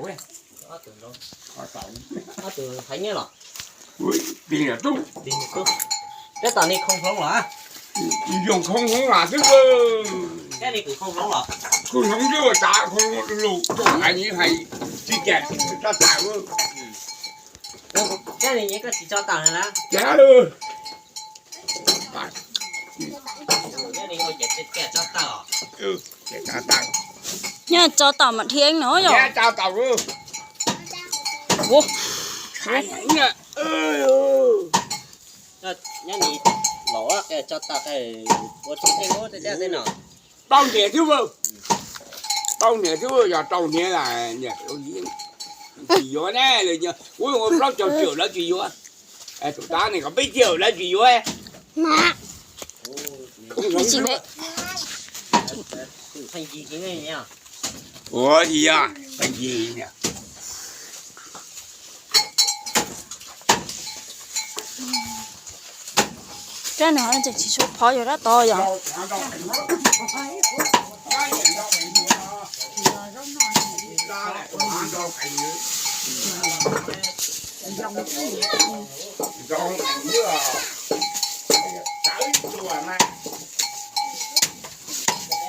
Ob tug heev los? Tis tub. Tab tom ni khoo hloov los? Zoo khoo hloov los xwb. Koj ni kuv khoo hloov los? Khoo hloov xwb, tsav khoo lus rau hais ni hais tsis cas tsis tso tawm. Koj ni koj tsis tso tawm na? Cas lawm. Nyob tso tawm mas dhia no yom. Nyob ni los tso tawm ua tsis theej ub tej no. Rau hniav xwb, rau hniav xwb, yog rau hniav las tsis yuav ne. Ua plaub caug triệu lawv tsis yuav. Tus tab ne kom peb triệu lawv tsis yuav. Ua tsis yog. Rab no tseem tsis tshua phov yog rab tod yom.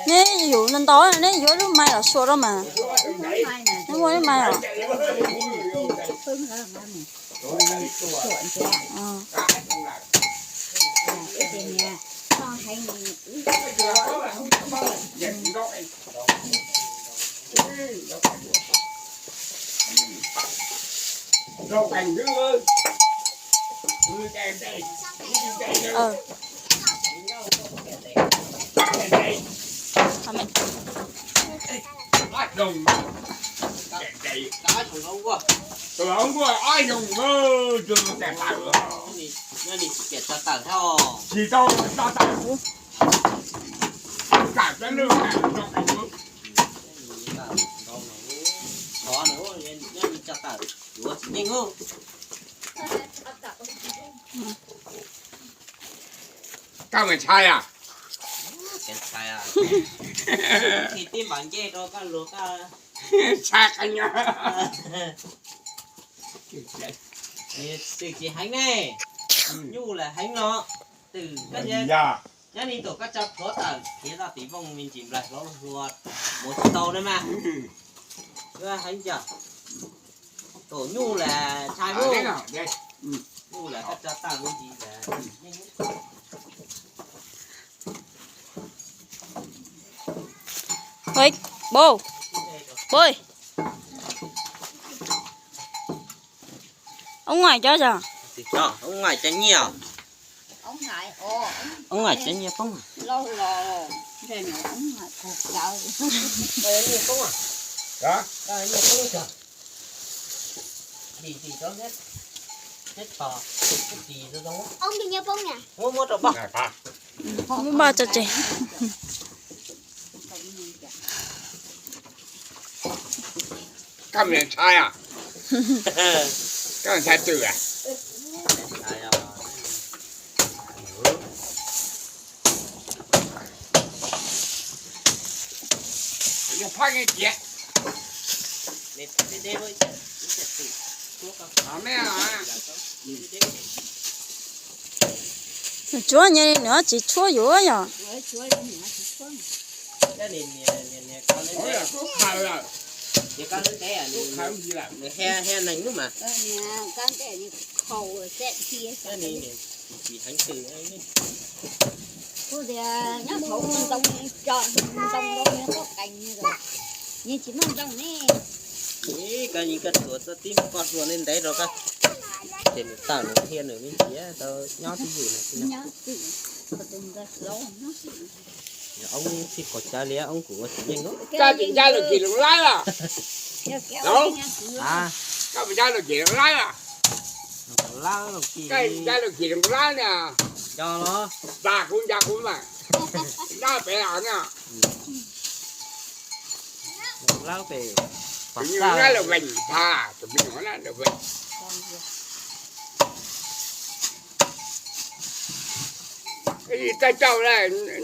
Neb yuav ntau ntau, neb yuav lub mais los suav rau mas. Neb muaj lub mais os. Tsis tau tso tawm. Koj mus ntshai ah? Ntshai tib npav ncej rau koj luag koj ntshai qee nyuag. Twm tsis heev ne, nyuj lam heev no. Twm koj, nyob li tus koj tso plhuav tawm khiav txoj tiv vooj me ntsis nplaig hluav hluas mus tsis tau na mas. Heev cas. Tus nyuj lam ntshai ub. Nyuj lam koj tso tawm me ntsis lam. Ub, ngaim cov nyiaj. Ub, ngaim cov nyiaj poob. Muab npaj tso tseg. Koj ntshai, koj ntshai twm ah? Tsuav nyuj nws tsis tshuab yuav yom. Kuv tias nyob hauv ntoo tso ntoo rau nws qoj qees, nws tsis muaj ntoo ne. Koj yeej koj tuav txoj tib muaj koj hluas ntev ntev rau koj, ces nws tawm nws qhia nws me ntsis tau nyob twj ywm no. Oob txij kaus cawv li oob kuv ua tsis yeej. Koj tsis ncaj lus kis lawv lawm. Koj mus ncaj lus kis lawv lawm. Koj ncaj lus kis lawv lawm na. Nco los. Nca kuv nca kuv mas. Nyob pem los na. Lawv pem. Tus me nyuam lawv vees tag, tus me nyuam lawv vees. Ib tag tsaug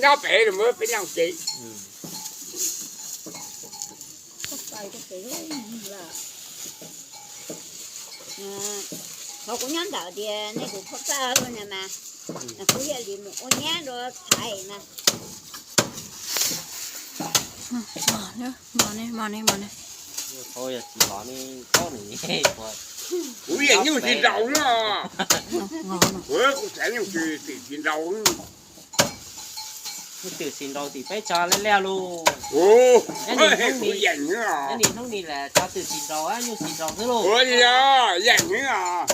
nyob pem los muab peb nyob kev. Qhov kuv nyob ntawm tias nej tus khaub txaj na mas, kuv thiaj li mus ua nyab rau thaiv na. Kuv yog nyuj tsis nraus na. Kuv xav nyuj tsis tim nraus. Nyuj twm tsis nraus tim peb tso liaj liaj lauj. Kuv yeem, nim hnub nim lam tso twm tsis nraus, nyuj tsis nraus xwb lauj. Ua li yeem os.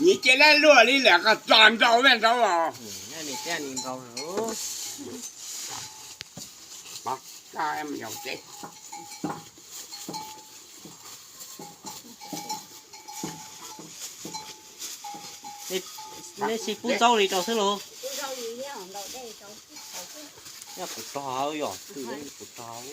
Nyiv cia dab luaj li lawm, koj tso nraus vaj nraus os. Nim thiaj li nraus. Nej tsis pub zaub li rau xwb lauj? Yog kuv rog yom, twm kuv rog.